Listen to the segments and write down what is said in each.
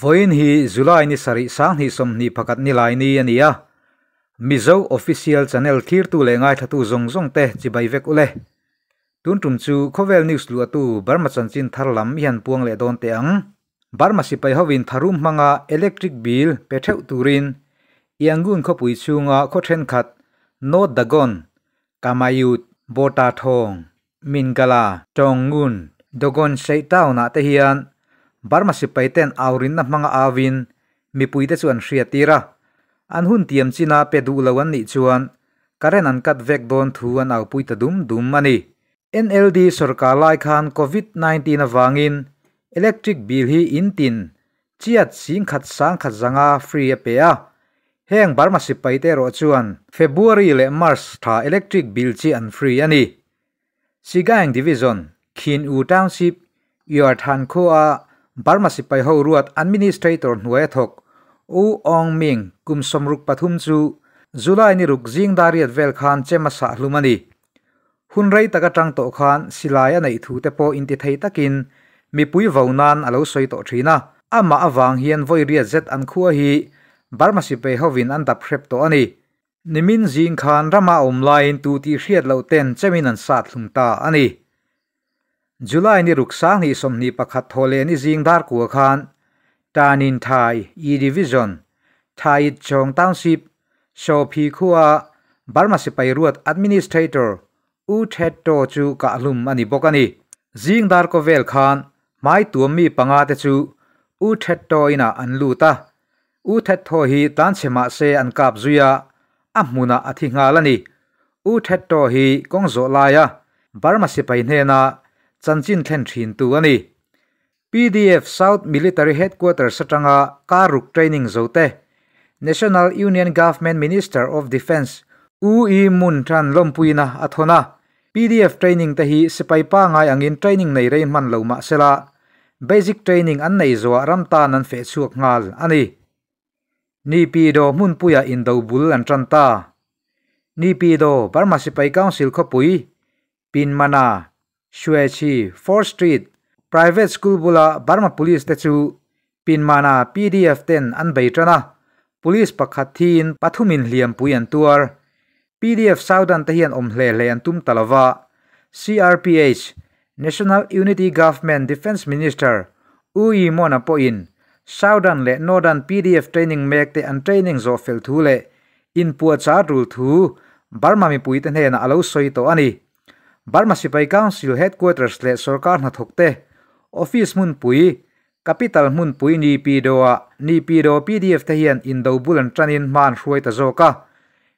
Vawiin hi July ni sarih 2021 ni lai ni a ni a. Mizo Official Channel thirtu leh ngaithlatu zawng zawng te chibai vek ule. Tun tum chu Khawvel News luahtu Burma chanchin thar lam i han puang leh dawn teh ang. Burma sipai hovin tharum hmanga electric bill pe theuh turin Yangon khawpui chhunga khaw thenkhat North Dagon, Kamayut, Bota Thawng, Mingala, Tongngun, Dogon Sheih Town-ah te hian Burma sipai ten aurinna hmanga awin mipuite chu an hriattir a. An hun tiam china pe duh lo an nih chuan current an cut vek dawn thu an aupui ta dum dum a ni. NLD sorkar lai khan Covid 19 avangin electric bill hi in tin chiat 10,150 free a pe a. Heng Burma sipai te erawh chuan February leh March tha electric bill chi an free a ni. Sigaing Division, Khin U Township, Yar Than khua Burma sipai ho ruat administrator hnuai a thawk U Aung Ming kum 63 chu July ni ruk zing dariat vel khan chem a sah hlum a ni. Hun rei tak atang tawh khan silai a neih thu te pawh inti thei takin mipui vo nan a lo sawi tawh thin a. Amah avang hian vawi riat zet an khua hi Burma sipai hovin an dap hrep tawh a ni. Nimin zing khan rama awm laiin tu tih hriat loh ten chemin an sat hlum ta a ni. July ni ruk 2021 thaw leh ni zing dar kua khan Tanin Thai E Division, Thai Chong Township, Sophi khua Burma sipai ruat administrator U Thet To chu ka hlum a ni bawk a ni. Zing dar ko vel khan mai tuam mi panga te chu U Thet To ina an lut a. U Thet Tho hi tan chema se an kap zuia a hmuna a thi ngal a ni. U Thet To hi kawng zawh laia Burma sipai hnena chanchin thlen thin tu a ni. PDF South Military Headquarters atanga karuk training zote National Union Government Minister of Defence U E Mun Than lawmpuina a thawna. PDF training te hi sipai pa ngai angin training nei rei hman lo mah sela basic training an nei zuwa ram tan an fe chhuak ngal a ni. Ni pi do hmun puia in do bul an tan ta. Ni pi do Burma Sipai Council khawpui Pinmana, Shwechi, 4th Street, Private School bula Burma Police te chu Pinmana PDF ten an bei tana. Police pakhat thin pathumin hliam pui an tuar. PDF Southern te hian awm hle hle an tum talawa. CRPH National Unity Government Defence Minister U Yi Mon a pawhin Southern leh Northern PDF training mek te an training zawh fel thu leh in pua cha rul thu Burma mipui te hnenah a lo sawi tawh a ni. Burma Sipai Council Headquarters leh sarkar hnathawk te office hmunpui Capital hmunpui Ni Pi Do-ah Ni Pi Do PDF te hian indo bul an tanin hma an hruai ta zawk a.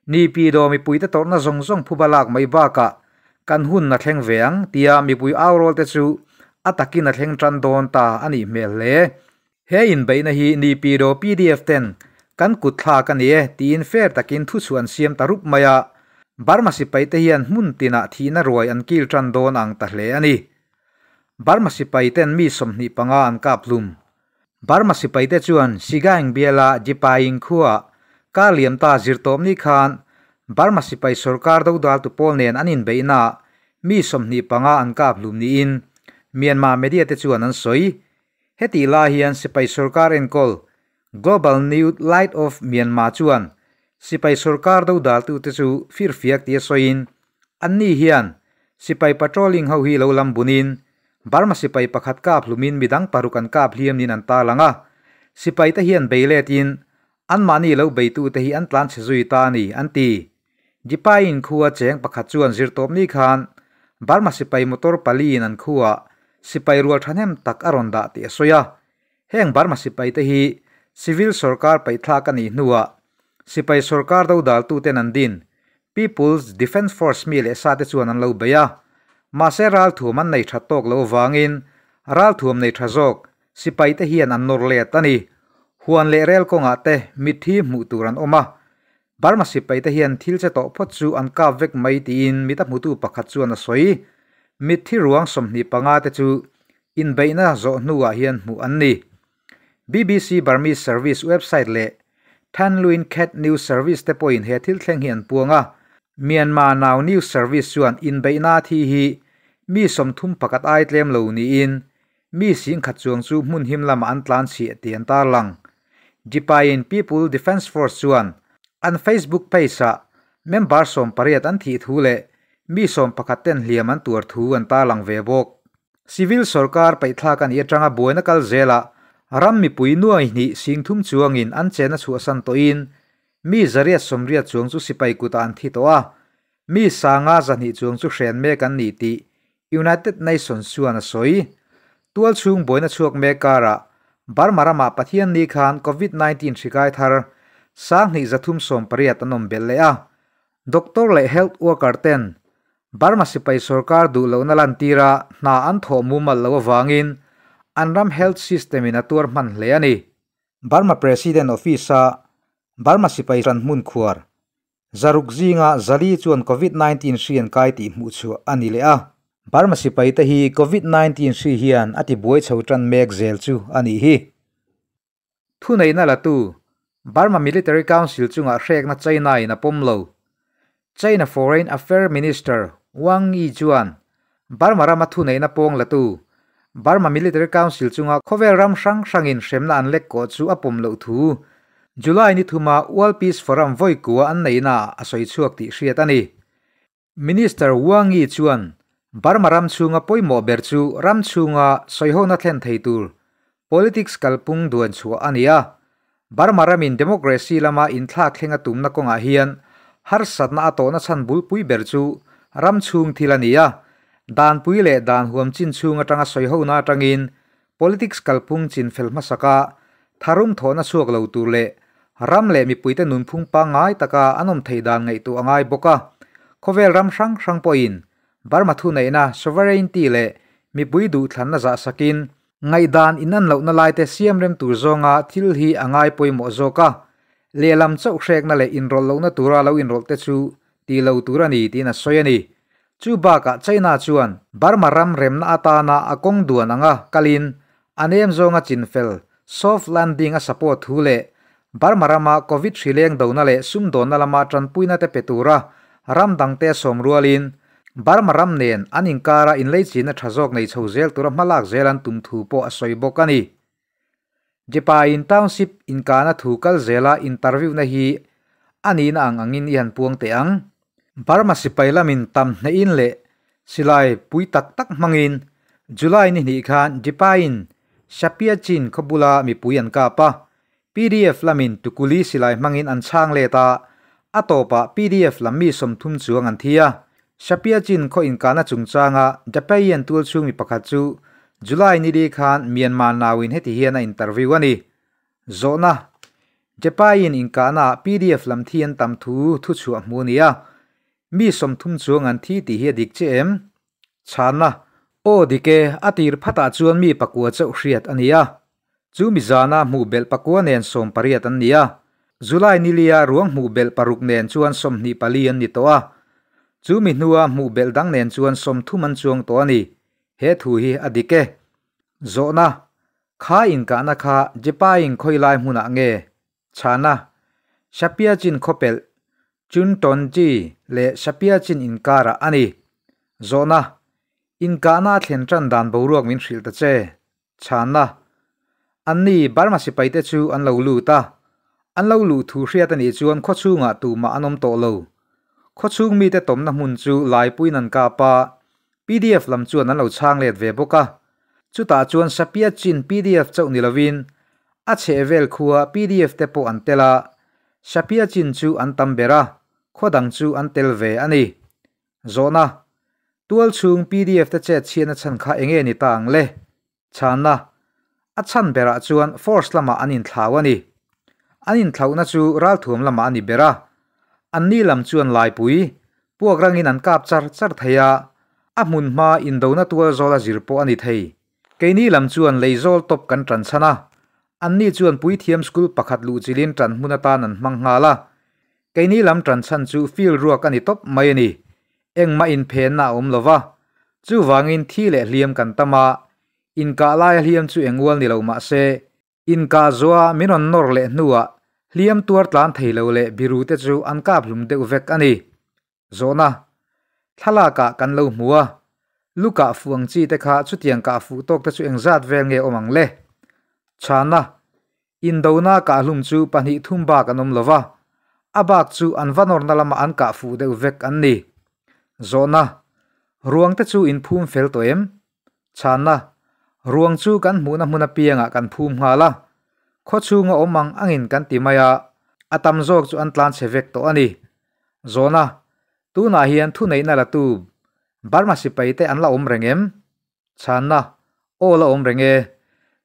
Ni Pi Do mipui te tawrhna zawng zawng phuba lak mai bakah kan hun a thleng ve ang tia mipui aurawl te chu a takin a thleng tan dawn ta a nih hmel hle. He inbeihna hi Ni Pi Do PDF ten kan kut thlak a ni e tiin fair takin thu chu an siam ta rup mai a. Burma sipai te hian hmun tinah thihna ruai an kil tan dawn ang ta hle a ni. Burma sipai ten mi 25 an kap hlum. Burma sipai te chuan Sigaing biala Jipaing khua ka liam ta zirtawm ni khan Burma sipai sarkar do dal tu pawl nen an inbeihna mi 25 an kap hlum niin Myanmar media te chuan an sawi. Heti la hian sipai sarkar enkol Global New Light of Myanmar chuan sipai sarkar do dal tu te chu firfiak tia sawiin an ni hian sipai patrolling ho hi lo lam bunin Burma sipai pakhat kap hlumin midang paruk an kap hliam nin an ta langa. Sipai te hian beiletin an mani lo beitu te hi an tlan che zui ta ni an ti. Jipain khuwa cheng pakhat chuan zirtawp ni khan Burma sipai motor pali in an khuwa sipai rual thanem tak aron da ti a sawi a. Heng Burma sipai te hi civil sarkar paithla ka ni hnuwa sipai sarkar do dal tu ten an din People's Defence Force mi leh sa te chuan an lo beia. Mahse ral thum an nei tha tawk lo wangin ral thum nei tha zawk sipai te hian an nawr let a ni. Huan leh rel kawngah te mithi hmuh tur an awm a. Burma sipai te hian thil che tawh phawt chu an kap vek mai tiin mita hmutu pakhat chuan a sawi. Mithi ruang 25 te chu inbeihna zawh hnuah hian hmuh an ni. BBC Burmese Service website leh Thanlwin Cat News Service te pawhin he thil thleng hi an puang a. Myanmar Now News Service chuan inbeihna thi hi mi 31 ai tlem lo niin mi 10,000 chuang chu hmun him lamah an tlan chhiah tih an tarlang. Depayin People Defence Force chuan an Facebook page-ah member 18 an thih thu leh mi 11 ten hliam an tuar thu an tarlang ve bawk. Civil sorkar paihthlak a nih atanga buaina kal zelah ram mipui nuai hnih 30,000 chuangin an chena chhuahsan tawhin mi 880 chuang chu sipai kutah an thi tawh a, mi 5,200 chuang chu hren mek an ni tih United Nations chuan a sawi. Tual chhung buaina chhuak mek karah Burma ramah Pathian ni khan Covid 19 hri kai thar 2380 an awm belh leh a. Doctor leh health worker ten Burma sipai sorkar duh lohna lantira hna an thawh mumal loh avangin an ram health system in a tuar hman hle a ni. Burma President Office a Burma sipai ran hmun khuar 600 zinga 400 chuan Covid 19 hri an kai tih hmuh chhuah a ni leh a. Burma sipai te hi Covid 19 hri hian a tibuai chho tan mek zel chu a nih hi. Thuneihna latu Burma Military Council chungah hrekna China in a pawm lo. China Foreign Affairs Minister Wang Yi chuan Burma rama thuneihna pawng latu Burma Military Council chunga khawvel ram hrang hrangin hremna an lek kawh chu a pawm loh thu July ni thuma World Peace Forum vawi kua an neihnaah a sawi chhuak tih hriat a ni. Minister Wang Yi chuan Burma ram chhunga pawimawh ber chu ram chhunga sawihona thlen thei tur politics kalpung duan chhuah a ni a. Burma ramin democracy lama inthlak thlenga tumna kawngah hian harsatna a tawhna chhan bulpui ber chu ram chhung thil a ni a. Danpui leh dan huam chin chhung atanga sawihona atangin politics kalpung chin fel hmasaka tharum thawhna chhuak lo tur leh ram leh mipuite nunphung pangngai taka an awm thei dan ngaihtuah a ngai bawk a. Khawvel ram hrang hrang pawhin Burma thuneihna sovereignty leh mipui duhthlanna zah sakin ngaihdan in an lohna laite siam rem tur zawnga thil hi a ngai pawimawh zawk a. Lehlam chauh hrekna leh inrawlh lohna tura lo inrawlh te chu ti lo tur a ni tiin a sawi a ni. Chu bakah China chuan Burma ram remna atana a kawng duan anga kalin a nem zawnga chinfel soft landing a support thu leh Burma rama Covid hri leng dona leh sumdawnna lama tanpuina te pe tura ram dangte sawm rualin Burma ram nen an inkara inleichina tha zawk nei chho zel tura hmalak zel an tum thu pawh a sawi bawk a ni. Depayin township inkana thu kal zela interview na hi a nihna ang angin i han puang teh ang. Burma sipai lamin tam hnehin leh silai pui tak tak hmangin July ni hnih khan Depayin Sapiachin khawbula mipui an kap a, PDF lamin Tukuli silai hmangin an chhang let a, a tawpah PDF lam mi 30 chuang an thi a. Sapiachin khaw inkana chungchanga Depayin tual chhung mi pakhat chu July ni li khan Myanmar nawin heti hian a interview a ni. Zawhna Depayin inkana PDF lam thi an tam thu thu chhuah hmu ni a, mi 30 chuang an thi tih hi a dik che em? Chhanna aw dike a tir phatah chuan mi 9 chauh hriat a ni a. Chu mi zana hmuh belh 9 nen 18 an ni a. July ni lia ruang hmuh belh 6 nen chuan 24 an ni tawh a. Chu mi hnua hmuh belh dang nen chuan 30 an chuang tawh a ni. He thu hi a dike. Zawhna kha inkahna kha Depayin khawilai hmunah nge? Chhana Sapiachin khawpelh chun ton chi leh Sapiachin inkara a ni. Zawhna inkahna a thlen tan dan boruak min hrilh ta che. Chhana an ni Burma sipai te chu an lo lut a. An lo lu thu hriat ani chuan khawchhungah tumah an awm tawh lo. Khawchhung mi te tawmna hmun chu laipuiin an kap a. PDF lam chuan an lo chhang let ve bawk a. Chutah chuan Sapiachin PDF chauh ni lovin a chheh vel khua PDF te pawh an tel a. Sapiachin chu an tam ber a, khawdang chu an tel ve a ni. Zawhna tual chhung PDF te chet chhiatna chhan kha enge ni ta ang le? Chhanna a chhan berah chuan force lama an inthlau a ni. An inthlauhna chu ralthuam lama a ni ber a. An ni lam chuan laipui puak rangin an kap char char thei a, a hmun hma indona tual zawl a zir pawh a ni thei. Keini lam chuan leizawl top kan tan chhan a. An ni chuan puithiam school pakhat luh chilin tan hmun atan an hmang nghal a. Keini lam tan chhan chu field ruak a ni top mai a ni. Engmah in phen na a awm lova. Chu wangin thi leh hliam kan tam a. Inkah lai a hliam chu engwal ni lo mah se. Inkah zawa min rawn nawr leh hnuah hliam tuar tlan thei lo leh biru te chu an kap hlum deuh vek a ni. Zawhna thlalakah kan lo hmu a. Lu kah fuh ang chi te kha chutiang kah fuh tawk te chu engzat vel nge awm ang le? Chhana, Indona kah hlum chu pahnih thum bak an awm lo va, a bak chu an va nawrna lama an kah fuh deuh vek an ni. Zawhna, Ruang te chu in phum fel tawh em? Chhana, Ruang chu kan hmuhna hmun apiangah kan phum nghal a, khaw chhunga awm ang angin kan ti mai a, a tam zawk chu an tlan chhe vek tawh a ni. Zawhna, Tunah hian thuneihna latu Burma sipaite an la awm reng em? Chhanna, Aw la awm reng e.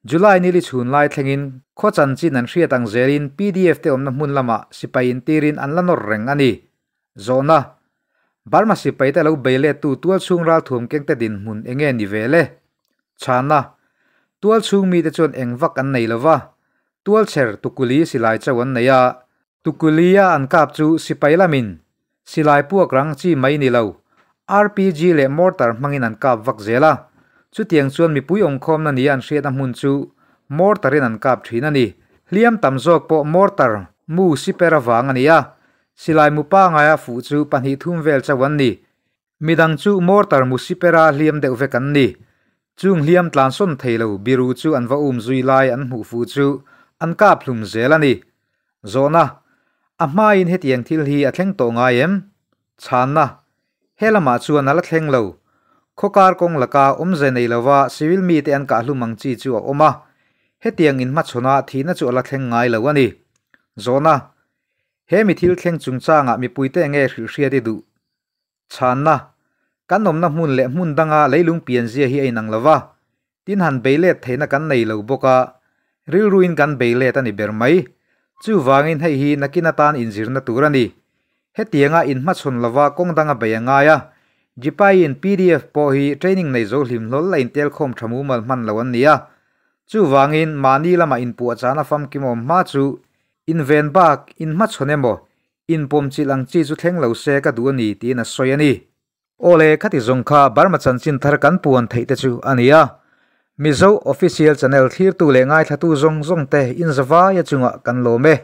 July ni li chhun lai thlengin khaw chanchin an hriat ang zelin pdf te awmna hmun lamah sipai intirin an la nawr reng a ni. Zawhna, Burma sipaite lo bei lettu tualchhung ralthuam kengte dinhmun enge ni ve le? Chhanna, Tualchhung mite chuan eng vak an nei lova, tualchher tukuli silai chauh an nei a, Tukulia an kap chu sipai lamin silai puak rang chi mai ni lo, RPG leh mortar hmangin an kap vak zel a. Chutiang chuan mipui awmkhawmna nia an hriatna hmun chu mortar-in an kap thin a ni. Hliam tam zawk pawh mortar mu siper avang a ni a, silai mu pangaia fuh chu pahnih thum vel chauh an ni. Midang chu mortar mu sipera hliam deuh vek an ni. Chung hliam tlansawn thei lo biru chu an va um zui lai an hmuh fuh chu an kap hlum zel a ni. Zawhna, A hmain hetiang thil hi a thleng tawh ngai em? Chhanna, He lamah chuan a la thleng lo. Khawkar kawng laka awmze nei lova civil mite an kah hlum ang chi chu a awm a. Hetiang inhmachhawnah thihna chu a la thleng ngai lo a ni. Zawhna, He mi thil thleng chungchangah mipuite enge hrilhhriat i duh? Chhanna, Kan awmna hmun leh hmun danga leilung pianzia hi a inang lo va, tin han bei let theihna kan nei lo bawk a, rilruin kan bei let a ni ber mai. Chuvangin hei hi nakin atan inzirna tur a ni. Hetianga inhmachhawn lova kawng danga bei a ngai a, Gpay-in pdf pawh hi training nei zo hlim hlawl la intelkhawm tha mumal hman lo an ni a. Chuvangin mahni lama inpuahchahna famkim awm hma chu inven bak inhmachhawn emaw Inpawmchilh ang chi chu thleng lo se ka duh a ni tiin a sawi a ni. Awle, khati zawng kha Burma chanchin thar kan puan theih te chu a ni a. Mizo Official Channel thlirtu leh ngaithlatu zawng zawng te inzavaia chungah kan lawm e.